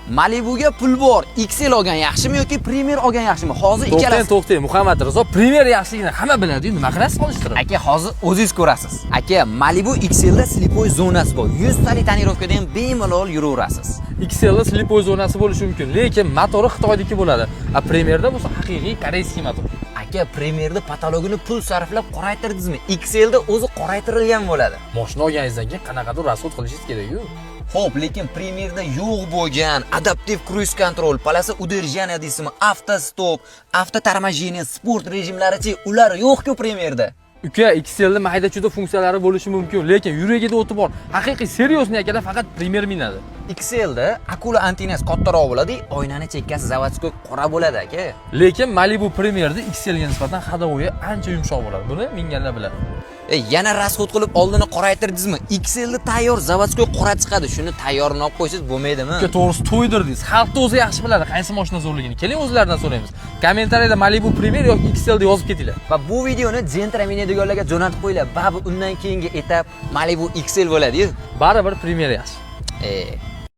Malibuga pul bor. XL olgan yaxshimi yoki Premier olgan yaxshimi? Hozir To'xtang, ikkalasi. to'xtang, Muhammad Rizo, Premier yaxshiligini hamma biladi-yu, nima qilasiz solishtirib? Aka, hozir o'zingiz ko'rasiz. Aka, Malibu XLda слепой zonasi bor. 100 talik тонировка da ham bemalol yuraverasiz. XLda слепой zonasi bo'lishi mumkin, lekin motori Xitoyniki bo'ladi. A Premierda bo'lsa haqiqiy корейский motor. Aka, Premierda потолок ini pul sarflab qoraytirdingizmi? XLda o'zi qoraytirilgan bo'ladi. Mashina olganingizdan keyin qanaqadir расход qilishingiz kerak-ku. Xo'p, lekin Premierda yo'q bo'lgan adaptiv круиз контроль, полоса удержания deysizmi, автостоп, автоторможение, sport rejimlarichi, ular yo'q-ku Premierda. Uka, XLda mayda-chuyda funksiyalari bo'lishi mumkin, lekin yuragida o'ti bor. Haqiqiy серьёзный akalar faqat Premier minadi. XLda akula antennasi kattaroq bo'ladi, oynani chekkasi заводской qora bo'ladi, aka. Lekin Malibu Premierda XLga nisbatan ходовой ancha yumshoq bo'ladi. Buni minganlar biladi. E, yana расход qilib oldini qoraytirdingizmi? XLda tayyor заводской qora chiqadi. Shuni tayyorini olib qo'ysangiz bo'lmaydimi? Uka, to'g'risi to'ydirdingiz. Xalqni o'zi yaxshi biladi qaysi mashina zo'rligini. Keling, o'zlaridan so'raymiz. Kommentariyada Malibu Premier yoki XL deb yozib ketinglar. Va bu videoni Gentra minadiganlarga jo'natib qo'yinglar. Baribir undan keyingi etap Malibu XL bo'ladi-yu. Baribir Premier yaxshi. E,